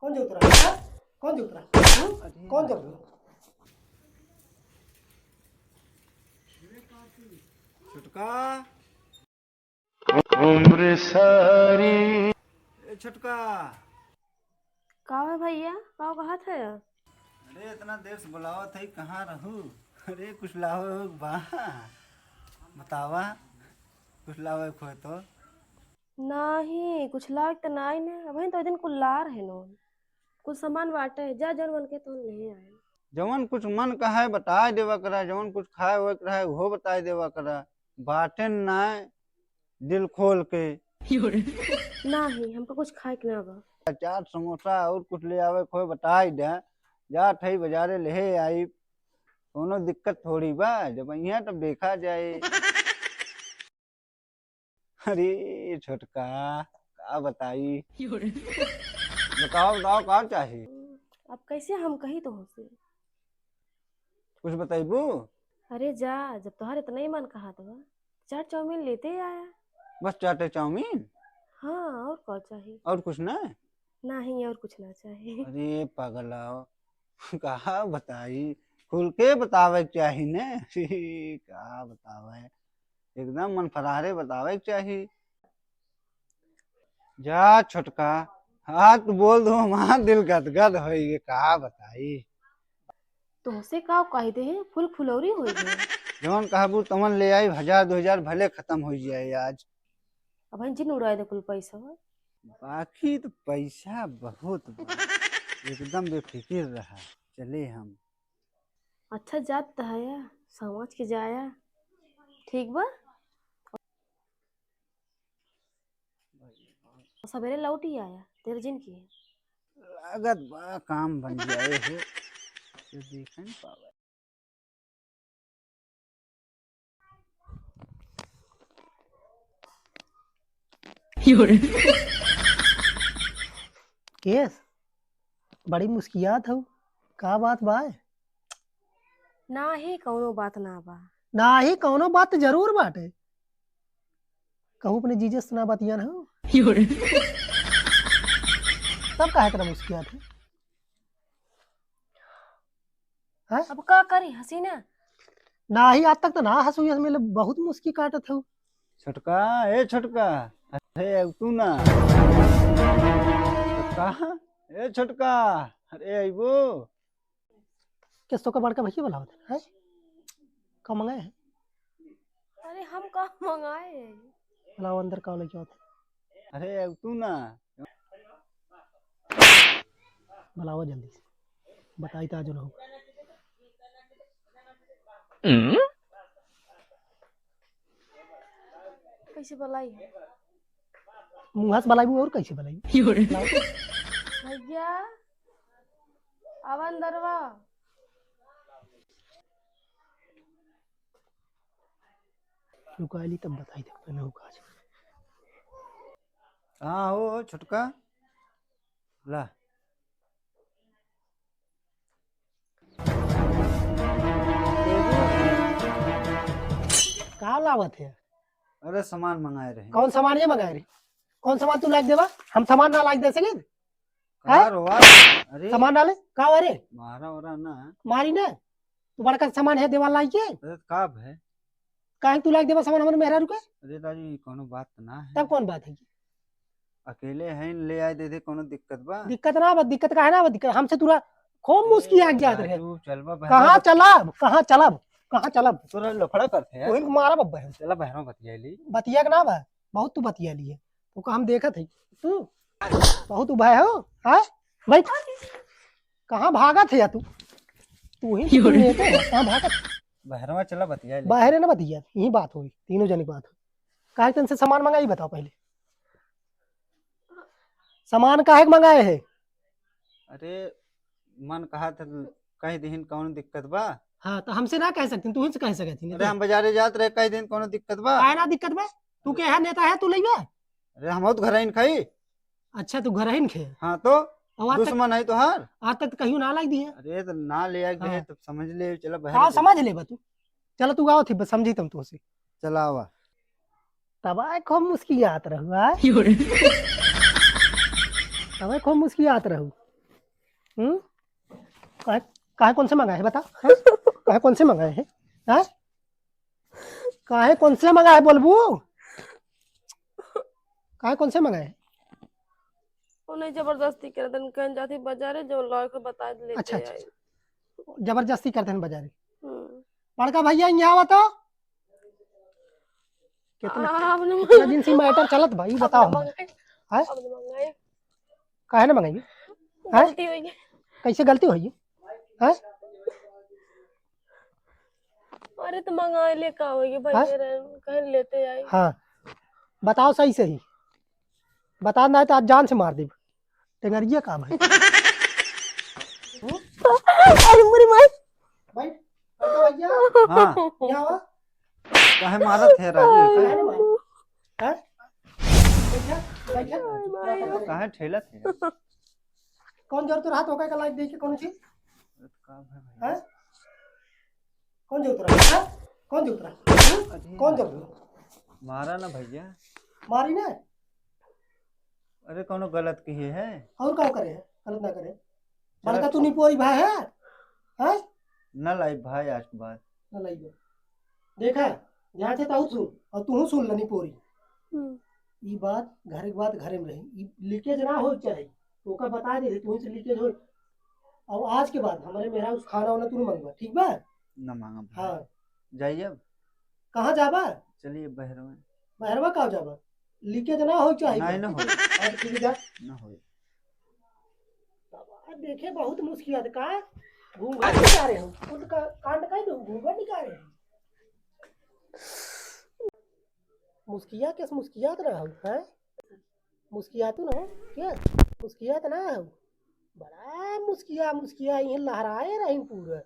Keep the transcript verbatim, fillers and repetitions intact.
कौन जरूरत रहा? हाँ? कौन जरूरत रहा? हाँ? अरे कौन यार। जरूरत रहा? छोटका। उम्र सारी। ए छोटका। का है भैया? का कहत है? अरे इतना देर से बुलावत है, कहाँ रहू? अरे कुछ लावे हो बा? बतावा, कुछ लावे खोए तो। नाही, कुछ लाग त नाही न। अबहिन तो दिन कुल्लार है नोन। कुछ सामान बाटे, जा जौन मन के तौन ले आए। जवन कुछ मन का है बताए देवा करा, जवन कुछ खाए हुए के रहे उहो बताए देवा करा। बाटे नाय दिल खोल के। नाही, हमका कुछ खाए के ना बा। चाट समोसा और कुछ ले आवे खोए बताए दे, जात है बाजारे ले आई, कोनो दिक्कत थोड़ी बा, जब यहाँ तब देखा जाए। अरे छोटका, का बताई? बताओ, बताओ, का चाही? अब कैसे हम कही तोहसे? कुछ बताइबू? अरे जा, जब तोहार इतना ही मन कहत बा, चाट चाउमीन लेते आया। बस चाटे चाउमीन? हाँ, और का चाही? और कुछ ना? नहीं, और कुछ ना चाही। अरे पगला, का बताई, खुल के बतावे के चाही ने। का बतावे, एकदम मन फरारे बतावे के चाही। जा छोटका, हाँ तू बोल दो, हमार दिल गदगद होई गे, का बताई। तोहसे का कह दे हैं, फूल फुलौरी होई गे। जवन कहबू तवन ले आई, हजार दो हजार भले खत्म हो जाए आज। अब जिन उड़ाए दे कुल पैसा। बाकी तो पैसा बहुत बा। एकदम बेफिक्र रहा, चले हम। अच्छा जात त हया, समझ के जाया, ठीक बा? सवेरे लौट ही आया, तेरे जिन की। लागत बा काम बन जाए हो, तो देख नहीं पावे। केस, बड़ी मुस्कियात हऊ, का बात बा? नाही, कौनो बात ना बा। नाही, कौनो बात जरूर बाटे। कहूँ अपने जीजे से ना बतियान हऊ। तब काहे इतना मुस्कियात है? हैं? अब का करी, हसीना? नाही, आज तक तो ना हंसू, इसमें ले बहुत मुस्की काटत हऊ। छोटका, ए छोटका, अरे तू ना। छोटका, ए छोटका, अरे अइबो। केस तोका बड़का भैया बुलावत है, हैं? का मंगाए है? अरे हम का मंगाए है? बुलाओ अंदर का लेके आवत है। अरे तू ना। बुलाओ जल्दी से। बताई तो आज ना हो। कैसे बुलाई है? मुँह से बुलाई और कैसे बुलाई? भैया, आवा अंदरवा। रुका ली तब बताई दे, पहले रुका जा। कहाँ हो छोटका? ला। का लावत है? अरे सामान मंगाए रहे। कौन सामान ये मंगाए रहे? कौन सामान तू लाइक देवा? हम सामान ना लाइक दे सके? का हैं? रोवा? अरे। सामान डाले? का हो रे? मारा ओरा ना। मारी ना। तू बड़का सामान है देवाल लाई के? अरे का है? काहे तू लाइक देवा सामान हमरे मेहरारू के? अरे दादी, कोनो बात ना है। तब कौन बात है? अकेले हैं, ले आए दे दे, कोनो दिक्कत बा? दिक्कत ना बा, दिक्कत काहे ना बा? दिक्कत हमसे तोरा खूब मुस्की आग जात रहे। राजू, चल बा बहरा कहाँ बत- चलब? कहाँ चलब? कहाँ चलब? तोरा लफड़ा करते हैं। वही मारा बब्बा है। चला बहरा बतिया ली। बतिया के ना बा, बहुत तू बतिया लिए। तो का हम देखत है, तू बहुत उभा है हो, हाँ? भाई, कहाँ भागत है या तू? तू ही तो लेते है, कहाँ भागत? बहरवा चला बतिया ले। बाहरे ना बतिया, यही बात होई, तीनों जने की बात होई। काहे तन से सामान मंगाई, बताओ पहले, सामान काहे के मंगाए है? अरे, मन कहा था, कह दिहिन कौन दिक्कत बा? हाँ, तो हमसे ना कह सकती, तू ही से कह सकती। अरे, हम बाजारे जात रहे, कह दिहिन कौन दिक्कत बा? काहे ना दिक्कत बा? तू के है नेता है, तू लइबे? अरे, हम तो घर आइन खाई। अच्छा, तू घर आइन खे? हाँ, तो और आज तक दुश्मन है तोहार? आज तक तो कहियो ना लाई दी है। अरे, तो ना ले आए हाँ। तो समझ ले, चला बहरे हाँ, चल। समझ ले बा तू। चला, तू आओ थी, बस समझी तुम तो से। चला आवा। तब आए खूब मुस्कियात रहू, आए? तब आए खूब मुस्कियात रहू। हम्म? काहे, काहे कौन से मंगाए है, बता? हाँ? काहे कौन से मंगाए है? हाँ? काहे कौन से मंगाए है, बोलबू? काहे कौन से मंगाए है? वो नहीं, जबरदस्ती करत हन, कहीं जाती बाजारे, जो लॉय को बता दे लेते अच्छा, अच्छा, आई। अच्छा। जबरदस्ती करत हन बाजारे। हम्म। बड़का भैया, यहाँ आवा तो। कितना, आप न कितना दिन से मैटर चलत भाई, आप बताओ न हमका। मंगाए, हैं? आप न मंगाए। काहे ना मंगाई? हैं? गलती होई गई। कैसे गलती होई? हैं? अरे तो मंगाए ले का होई भाई, हैं? कहीं लेते आई। हाँ, बताओ सही सही, बता, ना तो आज जान से मार देब। टेंगरिया का भाई? अरे मोरी माई। भाई, अरे भैया। हाँ। यहाँ आवा। काहे मारत है राजू? काहे मारे? हैं? बैठा, बैठा। काहे ठेलत है? कौन जरूरत रहा तो का लाइक देख के कौन चीज? का भाई? हैं? कौन जरूरत रहा? हैं? कौन जरूरत रहा? हैं? अरे कौन यार। जरूरत रहा? मारा ना भैया। मारी ना? अरे कौनो गलत किए है? और का करे है? गलत ना करे। चलो। बड़का तू निपोई भाई है? हैं? ना लाई भाई आज के बाद। ना लाई बा। देखा, यहाँ से ताऊ सुन, और तू सुन लनी पोरी। हम्म। ई बात, घर के बात घरे में रही। ई लीकेज ना हो चाहे, तो ओका बता दे, तू से लीकेज हो। और आज के बाद हमारे मेहरा उस खाना वाना तू मंगवा, ठीक बा? ना मांगा भाई। हाँ। जाइए अब। कहाँ जाबा? चलिए बहरवा। बहरवा का जाबा? लीकेज ना हो चाहे। नहीं, ना हो। अब ठीक जा। ना हो। बाबा, देखे बहुत मुस्कियात का घूंघट निकाले हो। खुद का कांड का ही घूंघट निकाले हो। मुस्किया के मुस्कियात रहा हो, हैं? मुस्कियातू ना हो, क्या? मुस्कियात ना हो। बड़ा मुस्किया, मुस्किया, ये लहराए रही पूरा।